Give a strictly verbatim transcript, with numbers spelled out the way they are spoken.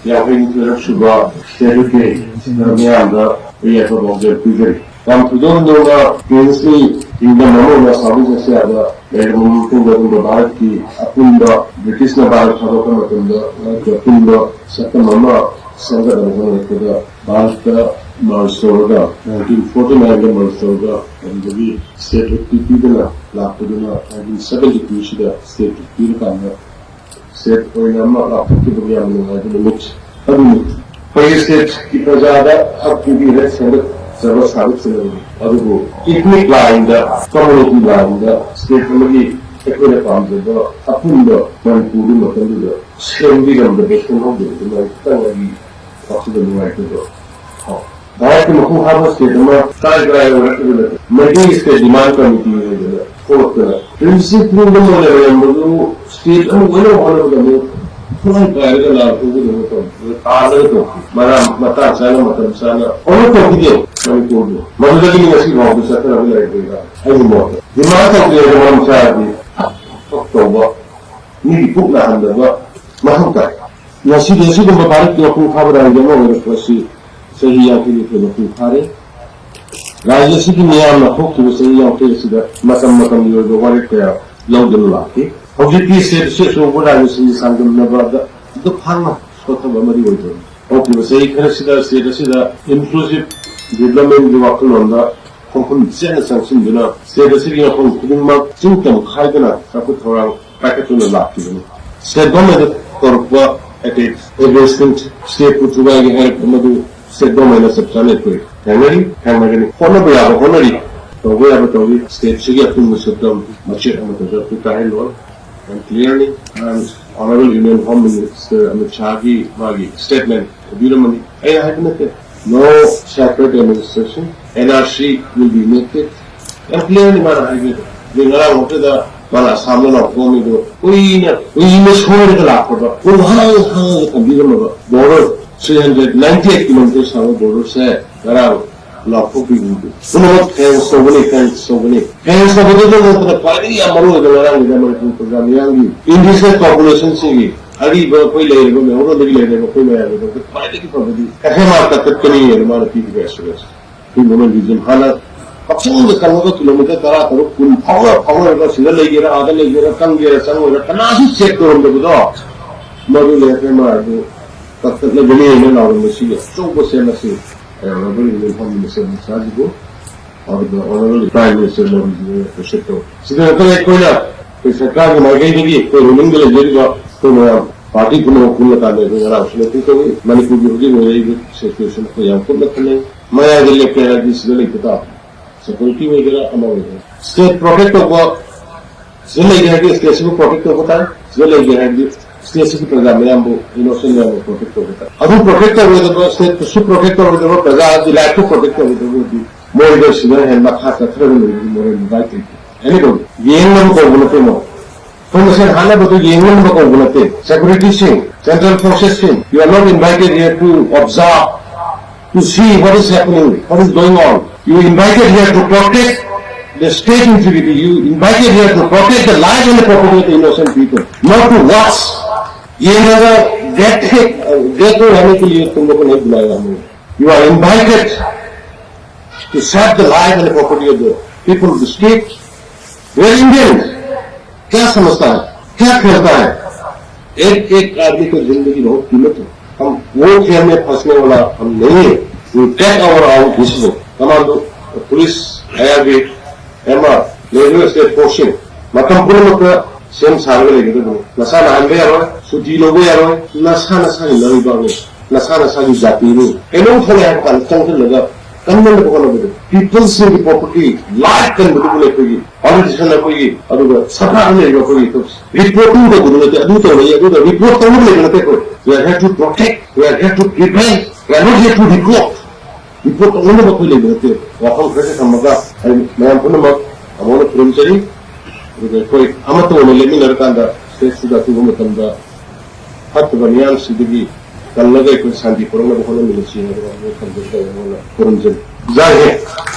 ꯌꯥꯡꯈꯩꯅꯤꯊꯣꯏꯔꯛ ꯁꯨꯕ ꯁ꯭ꯇꯦꯠ ꯗꯦ ꯃꯤꯌꯥꯝꯗ ꯑꯩ ꯌꯥꯏꯐ ꯄꯥꯎꯖꯦꯜ ꯄꯤꯖꯔꯤ꯫ ꯌꯥꯝ ꯊꯣꯏꯗꯣꯛ ꯍꯦꯟꯗꯣꯛꯅ ꯄ꯭ꯔꯤꯟꯁꯂꯤ ꯀꯤꯡꯗꯝ ꯑꯃ ꯑꯣꯏꯅ ꯁꯥꯎꯠ ꯏꯁ ꯑꯦꯁꯤꯌꯥꯗ ꯂꯩꯔꯕ ꯃꯇꯨꯡꯗ ꯑꯗꯨꯒ ꯚꯥꯔꯠꯀꯤ ꯑꯄꯨꯟꯕ ꯕ꯭ꯔꯤꯇꯤꯁꯅ ꯚꯥꯔꯠ ꯊꯥꯗꯣꯛꯄ ꯃꯇꯝꯗ ꯚꯥꯔꯠꯀꯤ ꯑꯄꯨꯟꯕ ꯁꯛꯇꯝ ꯑꯃ ꯁꯦꯝꯒꯠꯅꯕ ꯍꯣꯠꯅꯔꯛꯄꯗ ꯚꯥꯔꯠꯇ ꯃꯔꯁ ꯇꯧꯔꯒ ꯅꯥꯏꯟꯇꯤꯟ ꯐꯣꯔꯇꯤ ꯅꯥꯏꯟꯗ ꯃꯔꯁ ꯇꯧꯔꯒ ꯑꯗꯨꯗꯒꯤ ꯁ꯭ꯇꯦꯠ ꯄꯤꯗꯅ ꯂꯥꯛꯄꯗꯨꯅ ꯅꯥꯏꯟꯇꯤꯟ ꯁꯚꯦꯟꯇꯤ ꯇꯨꯁꯤꯗ ꯁ꯭ꯇꯦꯠ ꯄꯤꯔꯀꯥꯟꯗ ꯁ꯭ꯇꯦꯠ ꯑꯣꯏꯅ ꯑꯃ ꯂꯥꯎꯊꯣꯛꯈꯤꯕꯒꯤ ꯌꯥꯝꯅ ꯅꯨꯡꯉꯥꯏꯕ ꯅꯨꯃꯤꯠ ꯑꯗꯨꯅꯤ꯫ ꯑꯩꯈꯣꯏꯒꯤ ꯁ꯭ꯇꯦꯠꯀꯤ ꯄ꯭ꯔꯖꯥꯗ ꯍꯛ ꯄꯤꯕꯤꯔꯦ, ꯁꯦꯝꯒꯠꯆꯕ ꯁꯥꯒꯠꯆꯕꯅꯤ꯫ ꯑꯗꯨꯕꯨ ꯏꯊꯅꯤꯛ ꯂꯥꯏꯟꯗ, ꯀꯝꯃꯨꯅꯤꯇꯤ ꯂꯥꯏꯟꯗ ꯁ꯭ꯇꯦꯠ ꯑꯃꯒꯤ ꯑꯩꯈꯣꯏꯅ ꯄꯥꯝꯖꯕ ꯑꯄꯨꯟꯕ ꯃꯅꯤꯄꯨꯔꯒꯤ ꯃꯇꯝꯗꯨꯗ ꯁꯦꯝꯕꯤꯔꯝꯗꯕ, ꯁꯦꯝꯍꯧꯗꯕꯗꯨꯅ ꯈꯤꯇꯪ ꯑꯩꯒꯤ ꯋꯥꯈꯜꯗ ꯅꯨꯡꯉꯥꯏꯇꯕ ꯐꯥꯎꯏ꯫ ꯚꯥꯔꯠꯀꯤ ꯃꯄꯨꯡ ꯐꯥꯕ ꯁ꯭ꯇꯦꯠ ꯑꯃ ꯀꯥꯏ ꯀꯥꯏ ꯑꯣꯏꯔꯛꯈꯤꯕ ꯅꯠꯇꯦ꯫ ꯃꯩꯇꯩ ꯁ꯭ꯇꯦꯠ ꯗꯤꯃꯥꯟ ꯀꯃꯤꯇꯤ ꯍꯥꯏꯗꯅ ꯊꯣꯛꯂꯛꯇꯅ ꯄ꯭ꯔꯤꯟꯁꯤꯄꯜꯗ ꯑꯣꯏꯅ ꯂꯩꯔꯝꯕꯗꯨ ꯁ꯭ꯇꯦꯠ ꯑꯃ ꯑꯣꯏꯅꯕ ꯍꯣꯠꯅꯕꯗ ꯑꯃꯨꯛ ꯊꯋꯥꯏ ꯀꯥꯏꯔꯒ ꯂꯥꯟ ꯍꯧꯒꯗꯕ ꯇꯧꯕꯗ ꯇꯥꯗꯅ ꯇꯧꯈꯤ꯫ ꯃꯔꯝ ꯃꯇꯥꯡ ꯆꯥꯅ ꯃꯇꯝ ꯆꯥꯅ ꯍꯣꯠꯅ ꯇꯧꯈꯤꯗꯦ ꯃꯅꯤꯄꯨꯔꯗꯨ꯫ ꯃꯗꯨꯗꯒꯤ ꯉꯁꯤ ꯐꯥꯎꯕ ꯆꯠꯊꯔꯒ ꯂꯩꯔꯤꯕ꯭ꯔꯥ? ꯑꯩꯒꯤ ꯃꯣꯠꯇ ꯗꯤꯃꯥꯟ ꯇꯧꯗꯦ ꯍꯥꯏꯕ ꯃꯔꯝ ꯆꯥꯔꯗꯤ ꯊꯕꯛ ꯇꯧꯕ, ꯃꯤꯒꯤ ꯄꯨꯛ ꯅꯥꯍꯟꯗꯕ ꯃꯊꯧ ꯇꯥꯏ꯫ ꯉꯁꯤꯗꯤ ꯑꯁꯤꯒꯨꯝꯕ ꯚꯥꯔꯠꯀꯤ ꯃꯄꯨꯡ ꯐꯥꯕ ꯔꯥꯖ꯭ꯌ ꯑꯃ ꯑꯣꯏꯔꯛꯄ ꯑꯁꯤ ꯆꯍꯤ ꯌꯥꯡꯈꯩꯅꯤꯊꯣꯏ ꯃꯄꯨꯡ ꯐꯥꯔꯦ꯫ ꯔꯥꯖ꯭ꯌ ꯑꯁꯤꯒꯤ ꯃꯤꯌꯥꯝꯅ ꯍꯧꯈꯤꯕ ꯆꯍꯤ ꯌꯥꯡꯈꯩ ꯑꯁꯤꯗ ꯃꯇꯝ ꯃꯇꯝꯒꯤ ꯑꯣꯏꯕ ꯋꯥꯔꯦꯞ ꯀꯌꯥ ꯂꯧꯗꯨꯅ ꯂꯥꯛꯈꯤ꯫ ꯍꯧꯖꯤꯛꯇꯤ ꯁ꯭ꯇꯦꯠ ꯑꯁꯤ ꯑꯆꯧꯕ ꯔꯥꯖ꯭ꯌꯁꯤꯡꯒꯤ ꯆꯥꯡꯗꯝꯅꯕꯗ ꯑꯗꯨꯛ ꯍꯥꯡꯅ ꯁꯣꯠꯊꯕ ꯑꯃꯗꯤ ꯑꯣꯏꯗ꯭ꯔꯕꯅꯤ꯫ ꯍꯧꯈꯤꯕ ꯆꯍꯤ ꯈꯔꯁꯤꯗ ꯁ꯭ꯇꯦꯠ ꯑꯁꯤꯗ ꯏꯟꯀ꯭ꯂꯨꯁꯤꯚ ꯗꯤꯕ꯭ꯂꯞꯃꯦꯟꯒꯤ ꯋꯥꯈꯜꯂꯣꯟꯗ ꯈꯣꯡꯐꯝ ꯆꯦꯠꯅ ꯆꯪꯁꯤꯟꯗꯨꯅ ꯁ꯭ꯇꯦꯠ ꯑꯁꯤꯒꯤ ꯃꯐꯝ ꯈꯨꯗꯤꯡꯃꯛ ꯆꯤꯡ ꯇꯝ ꯈꯥꯏꯗꯅ ꯆꯥꯎꯈꯠ ꯊꯧꯔꯥꯡ ꯄꯥꯏꯈꯠꯇꯨꯅ ꯂꯥꯛꯈꯤꯕꯅꯤ꯫ ꯁ꯭ꯇꯦꯠ ꯒꯚꯔꯟꯃꯦꯟꯠꯅ ꯇꯧꯔꯛꯄ ꯑꯦꯇꯦꯛ ꯑꯦꯒꯦꯟꯁ꯭ꯠ ꯁ꯭ꯇꯦꯠꯄꯨ ꯊꯨꯒꯥꯏꯒꯦ ꯍꯥꯏꯔꯛꯄ ꯃꯗꯨ ꯁ꯭ꯇꯦꯠ ꯒꯚꯔꯟꯃꯦꯟꯠꯅ ꯆꯞ ꯆꯥꯅ ꯑꯩꯈꯣꯏ ꯊꯦꯡꯅꯔꯤ, ꯊꯦꯡꯅꯒꯅꯤ꯫ ꯍꯣꯠꯅꯕ ꯌꯥꯕ ꯍꯣꯠꯅꯔꯤ, ꯇꯧꯕ ꯌꯥꯕ ꯇꯧꯔꯤ꯫ ꯁ꯭ꯇꯦꯠꯁꯤꯒꯤ ꯑꯄꯨꯟꯕ ꯁꯛꯇꯝ ꯃꯆꯦꯠ ꯑꯃꯠꯇ ꯆꯠꯄ ꯀꯥꯏꯍꯜꯂꯣꯏ꯫ ꯌꯥꯝ clearly honourable union home minister Amit ꯁꯥꯍꯒꯤ ꯃꯥꯒꯤ ꯁ꯭ꯇꯦꯠꯃꯦꯟꯠ ꯎꯕꯤꯔꯝꯃꯅꯤ꯫ ꯑꯩꯅ ꯍꯥꯏꯕ ꯅꯠꯇꯦ, no separate administration, NRC will be enacted. ꯌꯥꯝ ꯀ꯭ꯂꯤꯌꯥꯔꯂꯤ ꯃꯥꯅ ꯍꯥꯏꯕꯤꯔꯦ꯫ ꯑꯗꯩ ꯉꯔꯥꯡ ꯉꯥꯛꯇꯗ ꯃꯥꯅ ꯑꯁꯥꯝꯗ ꯂꯥꯎꯊꯣꯛꯑꯝꯃꯤꯗꯣ ꯀꯨꯏꯅ ꯀꯨꯏꯅ ꯁꯣꯏꯔꯒ ꯂꯥꯛꯄꯗ ꯄꯨꯡꯍꯥꯡ ꯍꯥꯡꯉꯒ ꯊꯝꯕꯤꯔꯝꯃꯕ border three hundred ninety eight kilometre ꯁꯥꯡꯕ ꯕꯣꯔꯗꯔꯁꯦ ꯉꯔꯥꯡ ꯂꯥꯎꯊꯣꯛꯄꯤꯕꯗꯨ ꯄꯨꯝꯅꯃꯛ ꯐꯦꯟꯁ ꯇꯧꯒꯅꯤ, ꯐꯦꯟꯁ ꯇꯧꯒꯅꯤ꯫ ꯐꯦꯟꯁ ꯇꯧꯕꯗꯨꯗ ꯅꯠꯇꯅ ꯈ꯭ꯋꯥꯏꯗꯒꯤ ꯌꯥꯝ ꯃꯔꯨ ꯑꯣꯏꯕ ꯉꯔꯥꯡꯒꯤꯗ ꯃꯅꯤꯄꯨꯔ ꯄ꯭ꯔꯣꯒ꯭ꯔꯥꯝ ꯃꯤꯌꯥꯝꯒꯤ ꯏꯟꯗꯤꯖꯤꯅꯁ ꯄꯣꯄꯨꯂꯦꯁꯟꯁꯤꯡꯒꯤ ꯑꯔꯤꯕ ꯑꯩꯈꯣꯏ ꯂꯩꯔꯤꯕ ꯃꯦꯃꯣꯔꯤꯌꯦꯜꯗꯒꯤ ꯂꯩꯔꯤꯕ ꯑꯩꯈꯣꯏ ꯃꯌꯥꯝꯒꯤꯗꯃꯛꯇ ꯈ꯭ꯋꯥꯏꯗꯒꯤ ꯐꯕꯗꯤ ꯑꯦꯐ ꯑꯦꯝ ꯑꯥꯔ ꯀꯛꯊꯠꯀꯅꯤꯅ ꯃꯥꯅ ꯄꯤꯔꯤꯕ ꯑꯦꯁꯨꯔꯦꯟꯁ꯫ ꯑꯩꯈꯣꯏ ꯃꯃꯜ ꯔꯤꯖꯟ ꯍꯥꯟꯅ ꯄꯥꯛꯆꯪꯗ ꯀꯪꯉꯒ ꯀꯤꯂꯣꯃꯤꯇꯔ ꯇꯔꯥ ꯇꯔꯨꯛ ꯀꯨꯟ ꯐꯥꯎꯅ ꯐꯥꯎꯅꯔꯒ ꯁꯤꯗ ꯂꯩꯒꯦꯔꯥ ꯑꯥꯗ ꯂꯩꯒꯦꯔꯥ ꯀꯪꯒꯦꯔꯥ ꯆꯪꯉꯣꯏꯔꯥ ꯀꯅꯥꯁꯨ ꯆꯦꯛ ꯇꯧꯔꯝꯗꯕꯗꯣ, ꯃꯗꯨꯅ ꯑꯦꯐ ꯑꯦꯝ ꯑꯥꯔ ꯑꯗꯨ ꯀꯛꯊꯠꯂꯒꯅꯤ ꯍꯥꯏꯅ ꯂꯥꯎꯔꯝꯕꯁꯤꯒꯤ ꯑꯆꯧꯕ ꯁꯦꯜ ꯑꯁꯤ ꯔꯕꯔ ꯌꯨꯅꯤꯌꯟ ꯐꯝꯃꯤꯕ ꯁꯦꯜ ꯃꯆꯥꯁꯤꯕꯨ ꯑꯗꯨꯒ ꯑꯣꯅꯔꯦꯕꯜ ꯄ꯭ꯔꯥꯏꯝ ꯃꯤꯅꯤꯁꯇꯔ ꯃꯣꯗꯤꯖꯤꯅ ꯑꯦꯄ꯭ꯔꯤꯁꯤꯌꯦꯠ ꯇꯧꯋꯤ꯫ ꯁꯤꯗ ꯅꯠꯇꯅ ꯑꯩꯈꯣꯏꯅ ꯑꯩꯈꯣꯏ ꯁꯔꯀꯥꯔꯒꯤ ꯃꯥꯏꯀꯩꯗꯒꯤ ꯑꯩꯈꯣꯏ ꯔꯨꯂꯤꯡꯗ ꯂꯩꯖꯔꯤꯕ ꯑꯩꯈꯣꯏ ꯃꯌꯥꯝ ꯄꯥꯔꯇꯤ ꯄꯨꯝꯅꯃꯛ ꯄꯨꯜꯂ ꯀꯥꯟꯗ ꯑꯩꯈꯣꯏ ꯉꯔꯥꯡꯁꯨ ꯃꯤꯇꯤꯡ ꯇꯧꯏ꯫ ꯃꯅꯤꯄꯨꯔꯒꯤ ꯍꯧꯖꯤꯛ ꯑꯣꯏꯔꯛꯏꯕ ꯁꯤꯆꯨꯋꯦꯁꯟ ꯑꯩꯈꯣꯏ ꯌꯥꯝ ꯀꯨꯞꯅ ꯈꯟꯅꯩ꯫ ꯃꯌꯥꯏꯗ ꯂꯦꯞꯀꯦ ꯍꯥꯏꯔꯗꯤ ꯁꯤꯗ ꯂꯩꯇ ꯇꯥꯕꯅꯤ꯫ ꯁꯦꯀ꯭ꯌꯨꯔꯤꯇꯤ ꯑꯣꯏꯒꯦꯔꯥ ꯑꯃ ꯑꯣꯏꯒꯦꯔꯥ ꯁ꯭ꯇꯦꯠ ꯄ꯭ꯔꯣꯇꯦꯛ ꯇꯧꯕ, ꯁꯤꯗ ꯂꯩꯒꯦ ꯍꯥꯏꯔꯗꯤ ꯁ꯭ꯇꯦꯠꯁꯤꯕꯨ ꯄ꯭ꯔꯣꯇꯦꯛ ꯇꯧꯕ ꯇꯥꯏ꯫ ꯁꯤꯗ ꯂꯩꯒꯦ ꯍꯥꯏꯔꯗꯤ ꯁ꯭ꯇꯦꯠꯁꯤꯒꯤ ꯄ꯭ꯔꯖꯥ ꯃꯌꯥꯝꯕꯨ, ꯏꯅꯣꯁꯦꯟ ꯃꯌꯥꯝꯕꯨ ꯄ꯭ꯔꯣꯇꯦꯛ ꯇꯧꯕ ꯇꯥꯏ꯫ ꯑꯗꯨ ꯄ꯭ꯔꯣꯇꯦꯛ ꯇꯧꯔꯣꯏꯗꯕ, ꯁ꯭ꯇꯦꯠꯇꯁꯨ ꯄ꯭ꯔꯣꯇꯦꯛ ꯇꯧꯔꯣꯏꯗꯕ, ꯄ꯭ꯔꯖꯥꯒꯤ ꯂꯥꯏꯐꯄꯨ ꯄ꯭ꯔꯣꯇꯦꯛ ꯇꯧꯔꯣꯏꯗꯕ ꯑꯣꯏꯔꯗꯤ ꯃꯣꯏꯗ ꯁꯤꯗ ꯍꯦꯟꯅ ꯃꯈꯥ ꯆꯠꯊꯔꯒ ꯂꯩꯕꯒꯤ ꯃꯣꯔꯦꯜ ꯔꯥꯏꯠ ꯂꯩꯇꯦ꯫ ꯑꯦꯅꯤꯕꯣꯗꯤ ꯌꯦꯡꯅꯕ ꯀꯧꯕ ꯅꯠꯇꯦ ꯃꯣꯏ꯫ ꯑꯩꯈꯣꯏ ꯃꯁꯦꯟ ꯍꯥꯠꯅꯕꯗꯨ ꯌꯦꯡꯅꯕ ꯀꯧꯕ ꯅꯠꯇꯦ꯫ ꯁꯦꯀ꯭ꯌꯨꯔꯤꯇꯤꯁꯤꯡ, central ꯐꯣꯔꯁꯦꯁꯁꯤꯡ, you are not invited here to observe, to see what is happening, what is going on. You invited here to protect the state integrity. You invited here to protect the life and the property of the innocent people, not to watch. ये नजर देख देख रहने के लिए तुम लोगों को नहीं बुलाया हमने। You are invited to save the life and the property of the people of the state. We are Indians. क्या समझता है, क्या खेलता है? एक एक आदमी की जिंदगी बहुत कीमत है। हम वो खेल में फंसने वाला हम नहीं है। We take our own decision. Commando, police, air brigade, M R, naval state forcing, ꯃꯇꯝ ꯄꯨꯝꯅꯃꯛꯇ ꯁꯦꯝ ꯁꯥꯔꯒ ꯂꯩꯒꯗꯕꯅꯤ꯫ ꯅꯁꯥ ꯅꯥꯍꯟꯕ ꯌꯥꯔꯣꯏ, ꯁꯨꯇꯤ ꯂꯧꯕ ꯌꯥꯔꯣꯏ, ꯅꯁꯥ ꯅꯁꯥꯒꯤ ꯂꯩꯕꯥꯛꯅꯤ, ꯅꯁꯥ ꯅꯁꯥꯒꯤ ꯖꯥꯇꯤꯅꯤ꯫ ꯀꯩꯅꯣꯝ ꯊꯣꯛꯂꯦ ꯍꯥꯏꯕ ꯀꯥꯟꯗ ꯆꯪꯁꯤꯜꯂꯒ ꯀꯟꯅꯅꯕ ꯍꯣꯠꯅꯕꯗ ꯄꯤꯄꯜꯁꯤꯡꯒꯤ ꯄ꯭ꯔꯣꯄꯔꯇꯤ ꯂꯥꯏꯐ ꯀꯟꯕꯗꯨꯕꯨ ꯑꯩꯈꯣꯏꯒꯤ ꯄꯣꯂꯤꯇꯤꯁꯤꯌꯟ ꯑꯩꯈꯣꯏꯒꯤ ꯑꯗꯨꯒ ꯁꯔꯀꯥꯔꯗ ꯂꯩꯔꯤꯕ ꯑꯩꯈꯣꯏꯒꯤ ꯔꯤꯄꯣꯔꯇꯤꯡ ꯇꯧꯕꯗꯨ ꯅꯠꯇꯦ꯫ ꯑꯗꯨ ꯇꯧꯔꯛꯏ, ꯑꯗꯨꯒ ꯔꯤꯄꯣꯔꯠ ꯇꯧꯅꯕ ꯂꯩꯕ ꯅꯠꯇꯦ꯫ ꯑꯩꯈꯣꯏ we are here to protect, we are here to prevent, we are not here to report. Report ꯇꯧꯅꯅꯕ ꯑꯩꯈꯣꯏ ꯂꯩꯕ ꯅꯠꯇꯦ꯫ ꯋꯥꯐꯝ ꯈꯔꯁꯦ ꯊꯝꯃꯒ ꯑꯩ ꯃꯌꯥꯝ ꯄꯨꯝꯅꯃꯛ ꯑꯃꯨꯛ ꯍꯟꯅ ꯈꯨꯔꯨꯝꯖꯔꯤ꯫ ꯑꯗꯨꯒ ꯑꯩꯈꯣꯏ ꯑꯃꯠꯇ ꯑꯣꯏꯅ ꯂꯦꯞꯃꯤꯟꯅꯔꯀꯥꯟꯗ ꯁ꯭ꯇꯦꯠꯁꯤꯗ ꯑꯊꯨꯕ ꯃꯇꯝꯗ ꯐꯠꯇꯕ ꯃꯤꯌꯥꯝꯁꯤꯗꯒꯤ ꯀꯜꯂꯒ ꯑꯩꯈꯣꯏ ꯁꯥꯟꯇꯤ ꯄꯨꯔꯛꯅꯕ ꯍꯣꯠꯅꯃꯤꯟꯅꯁꯤ ꯍꯥꯏꯕ ꯋꯥꯐꯝ ꯊꯝꯖꯔꯒ ꯑꯩꯉꯣꯟꯗ ꯈꯨꯔꯨꯝꯖꯔꯤ꯫ ꯖꯥꯏ ꯍꯤꯟꯗ꯫